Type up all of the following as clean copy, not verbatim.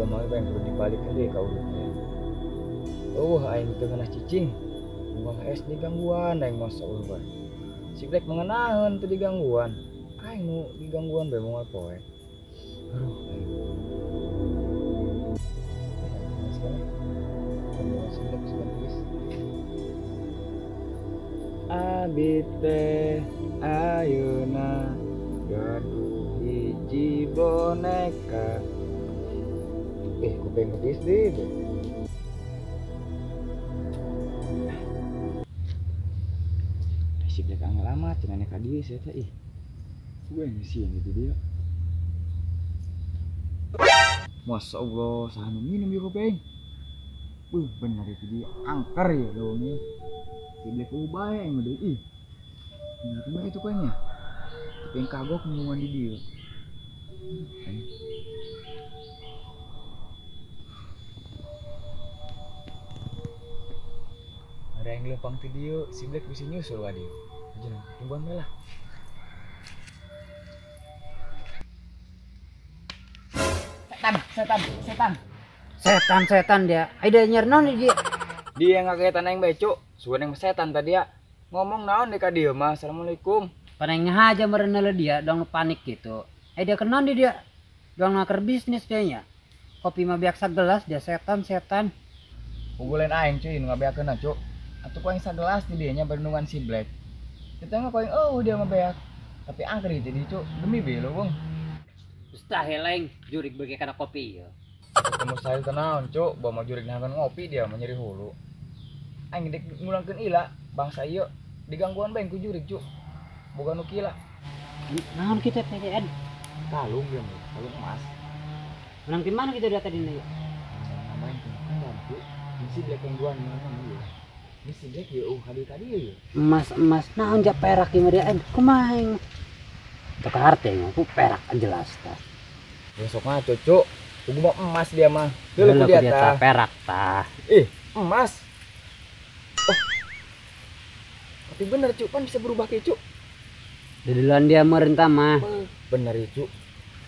mah bae kudu dibalikeun deui ka urutna. Eueuh aing teu ngeunah cicing. Buang es digangguan aing mah saur bae. Si Black mengenaheun teu digangguan. Aing nu digangguan bae moal poe. Aduh aing. Abi teh ayeuna gaduh hiji boneka. Kuping geus deui. Si Black angel amat cenah ka dieu sia teh ih. Gue sih yang itu dia. Masya Allah, saha nu minum ieu kuping. Bener itu dia angker ya leuweung. Si Black bae aing mah deui ih. Bener itu kayaknya. Tapi yang kagok minuman di dieu. Ada yang lempang ti dieu, si Black bisa nyusul ka dieu. Aja tungguan bae lah. Setan, setan, setan. Setan, setan dia. Aida nyernon dia. Dia ngagetan aing bae, Cuk. Sugan yang setan tadi ya. Ngomong naon deh ka dieu mah. Assalamualaikum. Panengnya aja merenel dia dong panik gitu. Dia kenon dia. Dong naker bisnis kayaknya. Kopi mah biak sagelas dia setan, setan. Ugulen aing cuy nu ngabeakeunna, Cuk. Atuh ku aing sagelas di dieu nya bendungan si Black. Kita mah ku aing oh dia mah beak. Tapi angker jadi, Cuk. Demi be leuweung. Mustahil aing jurik bagi kana kopi ya. Mustahil tenaon, Cuk. Bawa mah jurik nahan ngopi dia mah nyeri hulu. Aing dek ngulangkeun ila bangsa ieu digangguan bae ku jurik, Cuk. Boga nu kila. Naon kita teh, Ed? Kalung dia mah, kalung emas. Menang di mana kita data dina ya? Main kan, Cuk. Si Black gangguan mana ieu? Ini si Black ieu kadi kadi ieu. Emas-emas naon ja perak ieu mah dia, Ed? Kumaha aing? Teu kaharti aing ku perak jelas tah. Besok mah Cuk. Kudu mah emas dia mah. Dulu ku dia tah. Perak tah. Ih, emas. Oh. Tapi bener Cuk, kan bisa berubah ke Cuk. Duluan dia merentah mah. Bener ya Cuk.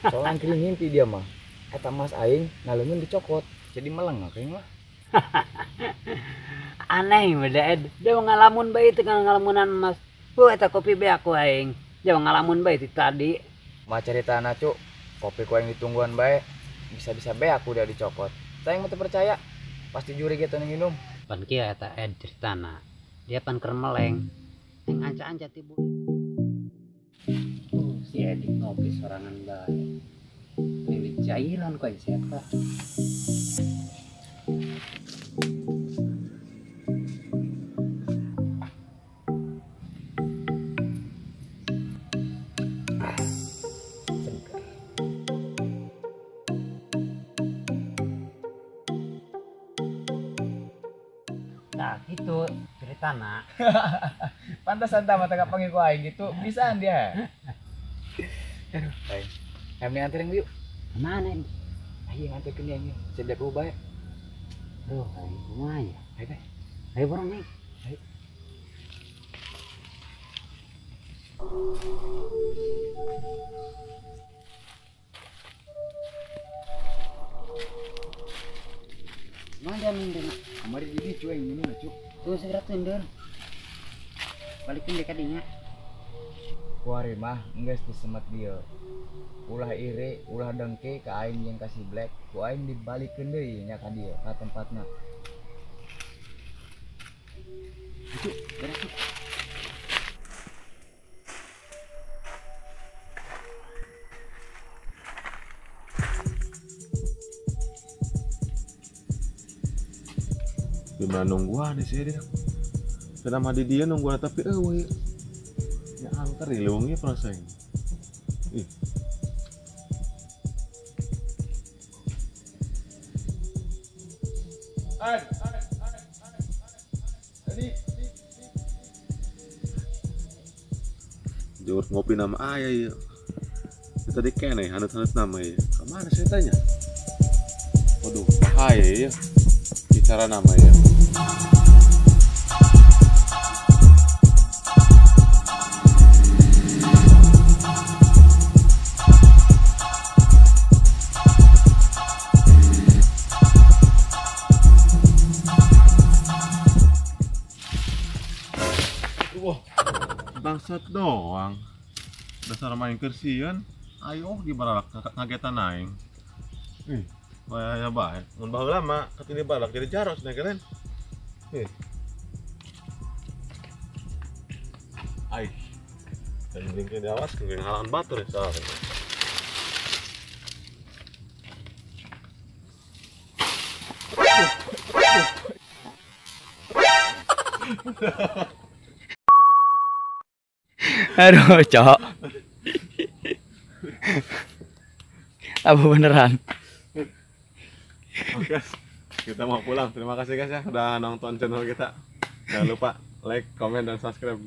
Soalnya angkring ngimpi dia mah. Eta emas aing ngaleungeun dicokot. Jadi meleng aing mah. Aneh beda Ed. Dia ngalamun bae teu ngalamunan emas. Heuh eta kopi be aku aing. Dia ngalamun bae ti tadi. Mah caritana Cuk, kopi ku aing ditungguan bae. Bisa-bisa be aku udah dicokot. Tah aing mah teu percaya. Pasti juri gitu minum. Pan kieu eta Ed ceritana. Dia pan keur meleng. Aing anca-anca tibu. Si Edi ngopi sorangan bae. Aing dicailan ku aing siapa. Segar. Nah gitu ceritana. Pantesan tah mata kapanggih ku aing gitu, bisaan dia. Aduh, aing. Aing mending anterin yuk. Kemana ini? Ayo nganterkeun dia ini. Si Black bae. Duh, aing kumaha ya? Ayo bae. Ayo borong nih. Ayo. Mana dia minum? Kamari di dieu aing minum cuk. Tuh segera tundur. Balikin deh kadinya. Kuari mah geus disemet dieu. Ulah iri, ulah dengki ka aing jeung ka si Black. Ku aing dibalikeun deui nya ka dieu, ka tempatna. Cuk, beres cuk. Gimana nungguan sih dia? Kenapa di dia nungguan tapi eueuh. Ya angker ya leuweungnya perasaan. Ih. Ad. Tadi Jauh ngopi nama ayah ya. Tadi kene hanut-hanut nama ya. Kemana saya tanya? Waduh, bahaya ya. Bicara nama ya. Wah, bangsat doang. Dasar main kersian. Ayo gimana ngagetan aing. Ih, bahaya bae. Mun baheula mah katini balak jadi jaros nih keren. Ih. Ai. Dan jengke diawas ke halangan batur ya. Aduh, cok. Apa beneran? Oke, kita mau pulang. Terima kasih guys ya udah nonton channel kita. Jangan lupa like, comment, dan subscribe.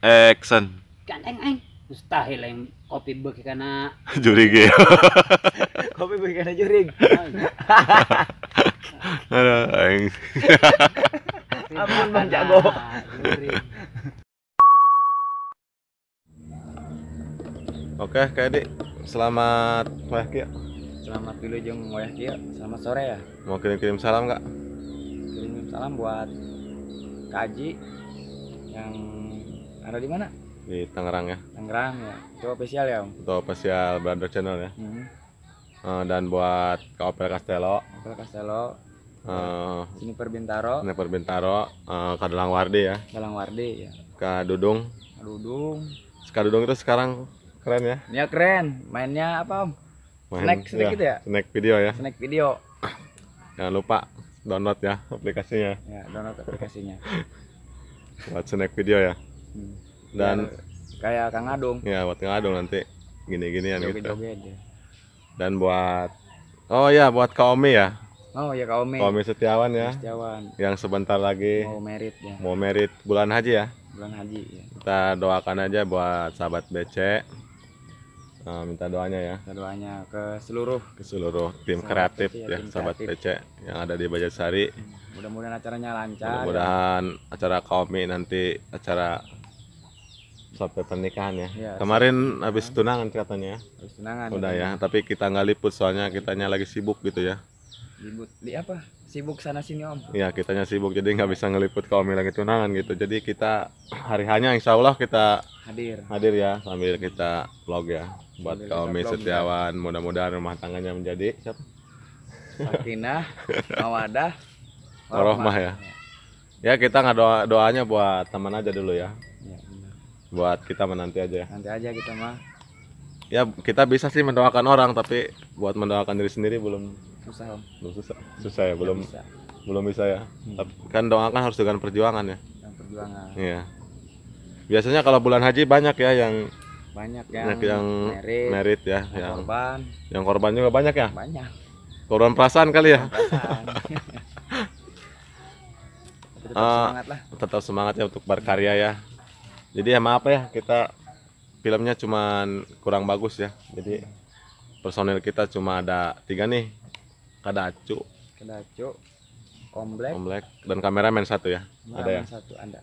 Action. Gandeng aing. Mustahil aing kopi beuki kana jurig ya. Kopi beuki kana jurig. Aduh aing. Ampun Bang Jago. Oke, Kak Edi. Selamat wayah kieu. Selamat wilujeng wayah kieu. Selamat sore ya. Mau kirim-kirim salam enggak? Kirim salam buat Kak Aji yang ada di mana? Di Tangerang ya. Tangerang ya. Itu official ya, Om. Itu official Brother Channel ya. Dan buat Kak Opel Castello. Opel Castello. Sniper Bintaro. Sniper Bintaro, Kak Dalang Wardi ya. Dalang Wardi ya. Kak Dudung. Kak Dudung. Kak Dudung itu sekarang keren ya. Ya keren. Mainnya apa, Om? Main, snack sedikit ya? Snack video ya. Snack video. Jangan lupa download ya aplikasinya. Ya, download aplikasinya. Buat snack video ya. Dan biar kayak Kang Adung. Ya, buat Kang Adung nanti gini-ginian gitu. Joget-joget ya. Dan buat oh ya, buat Kak Omi ya. Oh ya, Kak Omi. Kak Omi Setiawan ya. Setiawan. Yang sebentar lagi mau merit ya. Mau merit bulan haji ya. Bulan haji ya. Kita doakan aja buat sahabat BC. Minta doanya ya. Minta doanya ke seluruh tim kreatif BC, ya, tim sahabat kreatif. BC yang ada di Banjarsari. Mudah-mudahan acaranya lancar. Mudah-mudahan ya. Acara Kak Omi nanti acara sampai pernikahan ya. Ya, kemarin habis tunangan katanya. Habis tunangan. Udah ya, tapi kita nggak liput soalnya kitanya lagi sibuk gitu ya. Libut, di apa? Sibuk sana sini Om. Ya, kitanya sibuk jadi nggak bisa ngeliput kalau Omi lagi tunangan gitu. Jadi kita hari hanya insya Allah kita hadir ya sambil kita vlog ya buat Kak Omi Setiawan. Ya. Mudah-mudahan rumah tangganya menjadi siapa? Sakinah, mawadah, warohmah ya. Ya kita nggak doanya buat teman aja dulu ya. Ya benar. Buat kita menanti aja ya. Nanti aja kita mah. Ya kita bisa sih mendoakan orang tapi buat mendoakan diri sendiri belum susah Om. Belum susah ya, belum bisa. Belum bisa ya. Tapi kan doa kan harus dengan perjuangan ya. Dengan perjuangan. Iya. Biasanya kalau bulan haji banyak ya yang merit ya, yang korban. Yang korban juga banyak ya? Banyak. Korban perasaan kali ya? Perasaan. Tetap semangat lah. Tetap semangat ya untuk berkarya ya. Jadi ya maaf ya, kita filmnya cuman kurang bagus ya. Jadi personil kita cuma ada 3 nih. Kadacu, Komblek, dan kameramen 1 ya. Ada ya? 1 ada.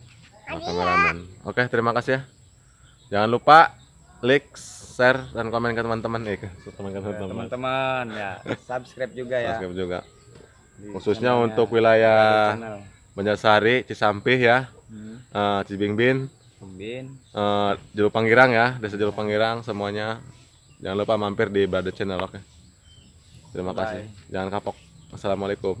Nah, kameramen. Oke, terima kasih ya. Jangan lupa like, share, dan komen ke teman-teman. Teman-teman ya, subscribe juga ya. Subscribe juga. Khususnya untuk wilayah Banjarsari, Cisampih ya. Cibingbin, Juru Panggirang ya, Desa Juru Panggirang semuanya. Jangan lupa mampir di Brother Channel, oke. Terima kasih. Jangan kapok. Assalamualaikum.